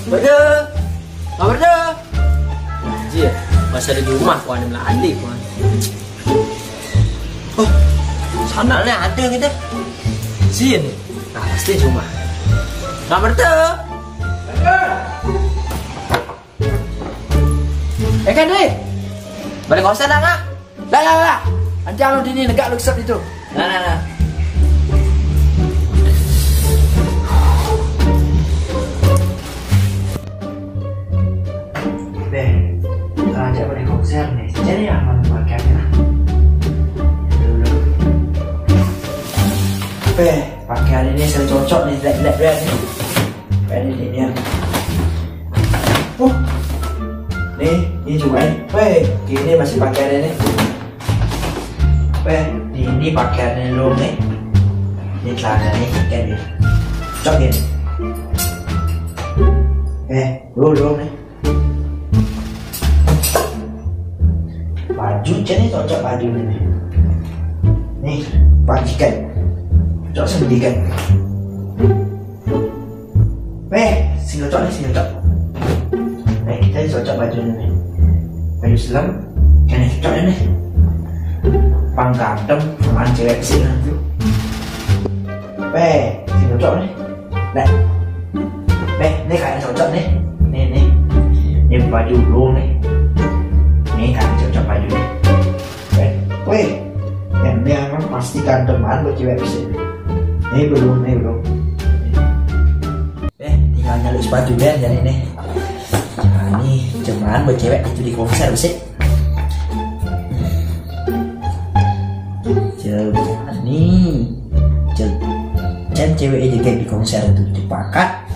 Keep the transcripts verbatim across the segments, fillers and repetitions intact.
Berda. Kak Berda. Anjir, masa di rumah, kau ada melalui, kau. Oh, sana ni ada kita. Sini. Nah, pasti di rumah. Kak Berda. Eh, kan, deh. Balik kosan dah, Kak? Dah, dah, dah. Nanti kalau dini negak lu kesep itu. Nah, nah, nah. Beh, kalau ajak pada konser nih, jadi aman pakaiannya. Dulu. Beh, pakaian ini saya cocok nih, lihat-lihat nih. Pakaian ini nih. Oh, nih, ini juga nih. Weh, ini masih pakaian ini. Weh, ini, ini pakaiannya lu nih. Ini celana nih, kan nih. Cocok ini. Eh, lu, lu nih. Baju, jadi cocok baju ini. Nih, bajikan. Cocok sendiri kan. Eh, sing cocok nih, sing cocok. Eh, kita cocok baju ini nih. Baju selem, kayaknya cocok ini. Pang ganteng, pang cewek sih nanti. Eh, sing cocok nih. Nah, nih, nih kayak cocok nih. Nih, nih. Ini baju lu nih. Nih kayak cocok baju nih. Eh, weh, yang ini emang pasti ganteng banget buat cewek sih. Ini belum, ini belum. Eh, tinggal nyari sepatu deh, jadi nih. Nah, ini cuman buat cewek itu di konser sih. Coba nih. Cek. Cek cewek aja kayak di konser itu dipakat.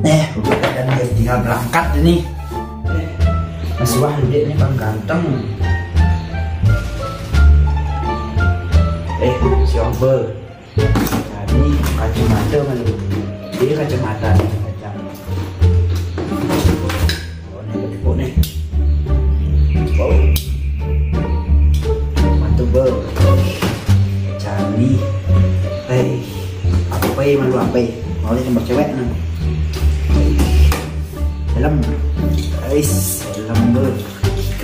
Eh, bukan dia tinggal berangkat ini. Eh, masih wah dia ini bang ganteng. Eh, si Obe. Tadi kacamata malu. Dia kacamata nih, kacamata. Oh, nih, betul nih. Wow. Mantap, bro. Cari. Hei, apa ya, malu apa ya? Mau dia tembak cewek nih. Helm. Guys, helm, bro.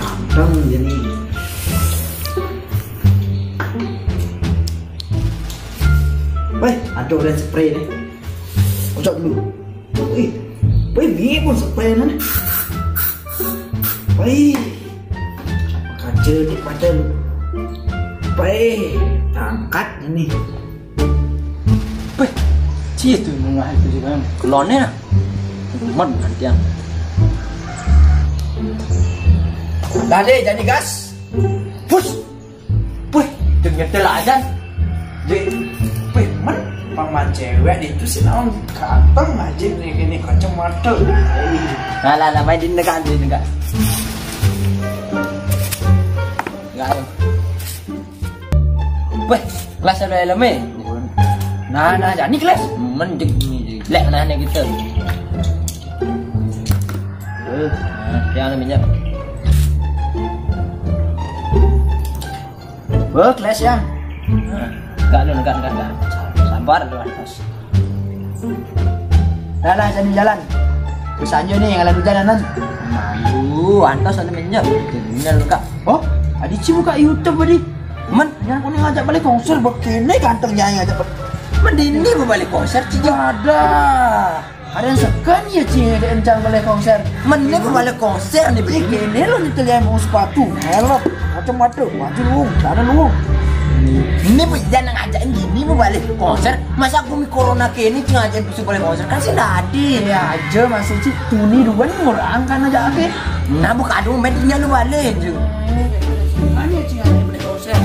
Ganteng dia nih. Weh, ada orang spray nih. Kocok dulu. Wih, wih, ini pun spray nih. Wih, kaca di mata lu. Wih, angkat ini. Wih, cie tuh nengah itu juga. Kelonnya. Cuman nanti yang. Tadi jadi gas. Push. Wih, ternyata lah Adan. Jadi, wih, men, paman cewek itu sih naon ganteng aja nih, ini kacamata. Lah, lah, lah, main di negak, di negak. Enggak. Wih, kelas ada helmnya. Nah, nah, jadi kelas. Men, jelek nah, nah, gitu. Eh, nah, dia minyak. Wah, kelas ya. Enggak, lu enggak, enggak, enggak. Sabar lu, Antos. Dah lah, jadi jalan. Terus aja nih, ngalah hujan, Nan. Malu, Antos ada minjem. Bener lu, Kak. Oh, adi ci buka YouTube tadi. Men, yang aku nih ngajak balik konser, begini gantengnya yang ngajak balik. Mending ini mau balik konser, Ci. Ada. Ada yang sekan ya, Ci, ada yang jangan balik konser. Mending mau balik konser nih, Ini begini. Kene lo nyetel yang mau sepatu, helm, kacamata, baju lu, sana lu. Ini bu jangan ngajakin gini mau balik konser. Masa aku mi corona kene ci ngajakin bisa balik konser kan sih tadi. Ya aja masih ci tuni duluan ngurang kan aja ake. Nah buka dulu main dia lu balik. Hanya ci ngajakin balik konser.